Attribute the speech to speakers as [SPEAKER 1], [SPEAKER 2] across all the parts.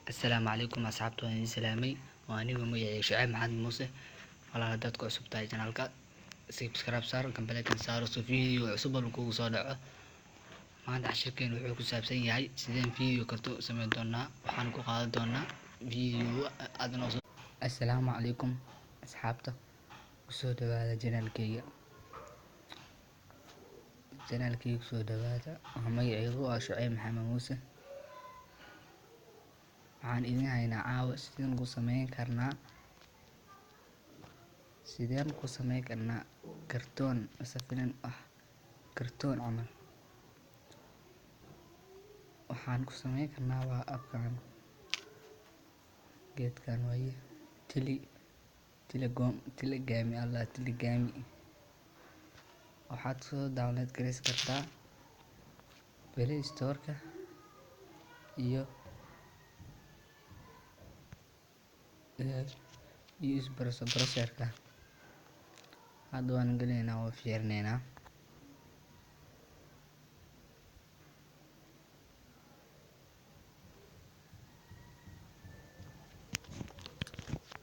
[SPEAKER 1] Assalaamu calaykum asxaabta, waan idin salaamay. Waa anigu magacayga Shucayb Maxamed Muuse. Walaal, haddaad ku cusub tahay channelka, subscribe saar, gambaleelkan saaro so video cusub walba kugu soo dhaco. Maanta cashirkeenu wuxuu ku saabsan yahay sideen video karto u sameyn doonaa. Waxaan ku qaadan doonaa video aad noo soo. Assalaamu calaykum asxaabta, kusoo dhawaada channelkayga. Channelkayga kusoo dhawaada. Waa magacaygu waa Shucayb Maxamed Muuse. Waxaan idin haynaa caawa sideen ku sameyn karnaa kartoon mise filim ah, kartoon camal. Waxaan ku sameyn karnaa waa appkan, geedkan waaye tili telegom Tellagami allah Tellagami. Waxaad soo download gareysan kartaa Play Store-ka iyo browser-ka. Hadda waan galeynaa, waa fiirineynaa.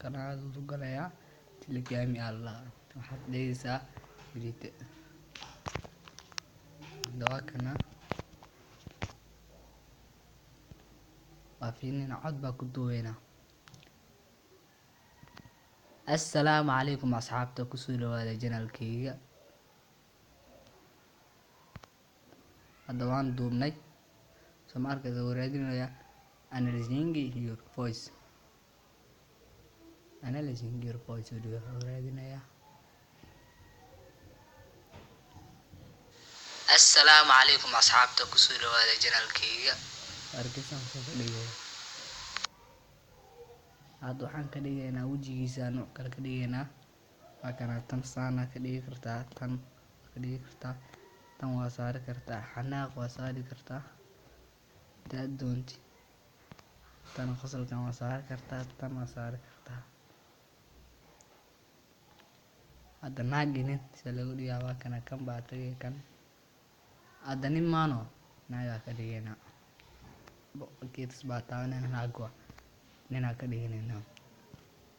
[SPEAKER 1] Kana u galayaa Tellagami allah. Waxaad dhigaysaa delete. Hadda waa kana, waa fiirineynaa, cod baa ku duubeynaa. Assalaamu calaykum asxaabta, kusoo dhawaada channelkayga. Hadda waan duubnay, soo ma arkaysa? Wuu raadinayaa, analyzing your voice, analyzing your voice wuu raadinayaa. Assalaamu calaykum asxaabta, kusoo dhawaada channelkayga. Arkaysan soo ka dhigaya. Hadda waxaan ka dhigaynaa wejigiisa nooc kale ka dhigaynaa. Waa kana, tan saana ka dhigi kartaa, tan waa ka dhigi kartaa, tan waa saari kartaa, xanaaq waa saari kartaa hadaad doonti, tan qosolkan waa saari kartaa, tan waa saari kartaa. Hadda naag iyo nin sida loogu dhigaa, waa kana, kan baa tagay kan. Hadda nin maano, naagaa ka dhigaynaa. Geedkas baa taabanayna, naag waa ninaa ka dhiganayna.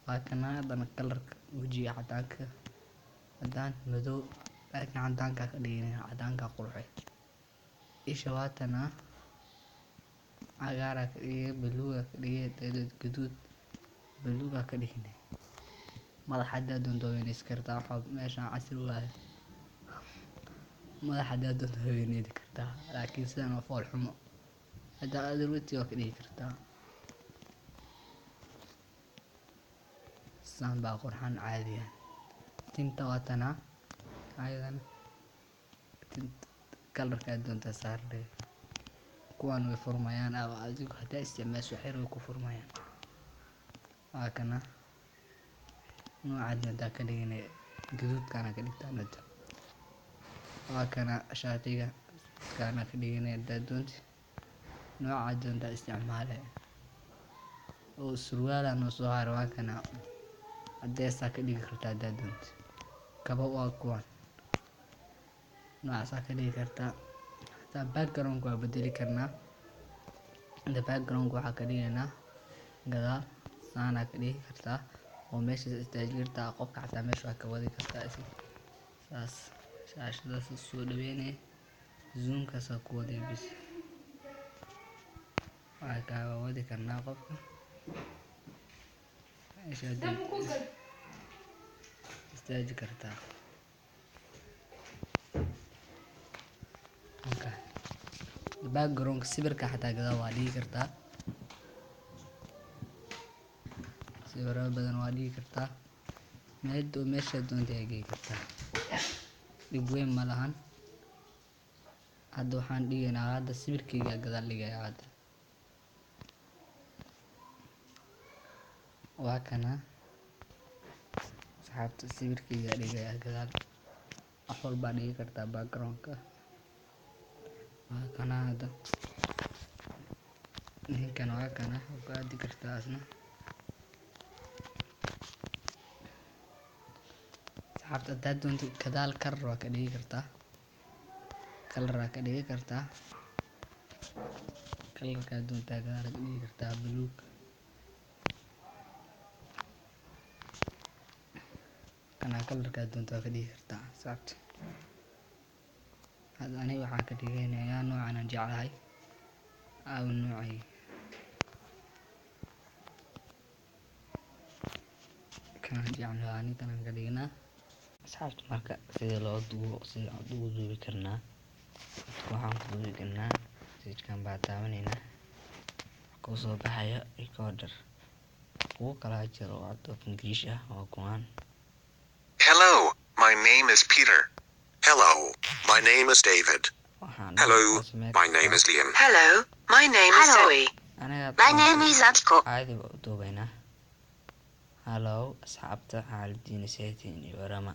[SPEAKER 1] Waa kana. Haddana colorka wejiga, cadaanka, cadaan, madow, laakiin cadaanka ka dhiganayna, cadaanka qurxe. Isha waa tana, cagaaraa ka dhigay, buluugaa ka dhigay, gaduud, buluugaa ka dhignay. Madaxa haddaad doonto waa weyneysan kartaa. Waxaa meeshaan casri waaye. Madaxa haddaad doonto waa weyneyni kartaa, laakiin sidan waa fool xumo. Haddaa aad rabtid waa ka dhigi kartaa. Saan baa qurxan caadiyan. Tinta waa tana, ayadana tinta colorka aad doontaa saarnay. Kuwaan way furmayaan, adigu haddaa isticmaasho wax yar way ku furmayaan. Waa kana, noocaad doontaa ka dhiganay, gaduudkaana ka dhigtaa mid. Waa kana, shaatiga kaana ka dhiganay. Haddaad doonti noocaad doontaa isticmaale. Oo surwaalaa noo soo haray, waa kana, cadeesaa ka dhigi kartaa haddaad doonti. Kabo waa kuwan, noocaasaa ka dhigi kartaa. Hataa background waa bedeli karnaa. Hada background waxaa ka dhigaynaa gadaal, saanaa ka dhigi kartaa oo meeshaas istaaji kartaa qofka, xataa meesha waa ka wadi kartaa saas. Shaashadaas soo dhaweynaya, zoomkaasaa ku waday bis, waxaa kaa wadi karnaa qofka meesha istaaji kartaa. Background sawirka xataa gadaal waa dhigi kartaa, sawiro badan waa dhigi kartaa, meesha doonta ayaa geyi kartaa, dhib weyn ma lahan. Hadda waxaan dhigaynaa, hadda sawirkayga gadaal dhigaya. Hadda waa kana asxaabta, sawirkayga dhigaya gadaal. Wax walbaa dhigi kartaa background-ka. Waa kana, hadda ninkan waa kana, waa ku aadi kartaa asna. Asxaabta, haddaad doonto gadaal color waa ka dhigi kartaa, color waa ka dhigi kartaa, colorkaa doontaa gadaal ka dhigi kartaa, buluug. Kana colorkaa doonto waa ka dhigi kartaa, asxaabta. Hadda aniga waxaan ka dhiganayaa noocan aan jeclahay. Aaw noocay kanaan jeclahay ani, kanaan ka dhignaa, asxaabta. Marka sida loo duubo, sida aan ugu duubi karnaa, waxaan ku duubi karnaa switchkan baa taabaneynaa, kusoo baxayo recorder. Kuwo kalaa jiro oo cod of English ah, waa kuwaan.
[SPEAKER 2] Hello, my name is Peter. Hello, my name is David.
[SPEAKER 1] Waxaan
[SPEAKER 2] Hello,
[SPEAKER 1] samey
[SPEAKER 2] my name
[SPEAKER 1] kartaa.
[SPEAKER 2] is Liam.
[SPEAKER 3] Hello, my name is
[SPEAKER 4] Hello.
[SPEAKER 3] Zoe.
[SPEAKER 1] Aniga
[SPEAKER 4] My name is Atsuko.
[SPEAKER 1] caadi baa u duubaynaa. Hello asxaabta, xaaladiina seetiin iyo warama.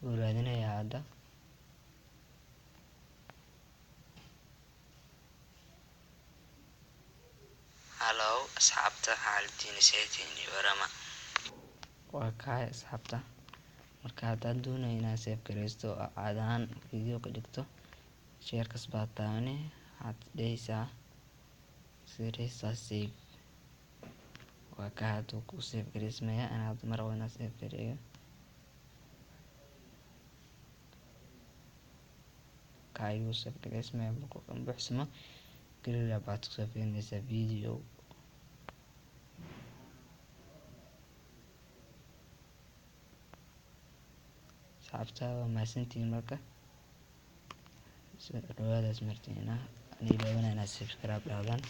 [SPEAKER 1] Wuu raadinayaa hadda. Hello asxaabta, xaaladiina seetiin iyo warama. Waa kaay, asxaabta. Marka haddaad doonayo inaad save gareysto oo caadi ahaan video ka dhigto, sharekas baa taabani, waxaad dhehaysaa sireysaa save. Waa ka hadduu ku save gareysmaya. Ana hadda ma rabo inaan save gareeyo. Ka ayuu save gareysmaya. Markuu kan buuxsamo, gallery baad kusoo fiirinaysaa video. Asxaabta, waa mahadsantihiin. Marka soo dhawaadaas martiina ani ilaawana inaad subscribe dhahdaan.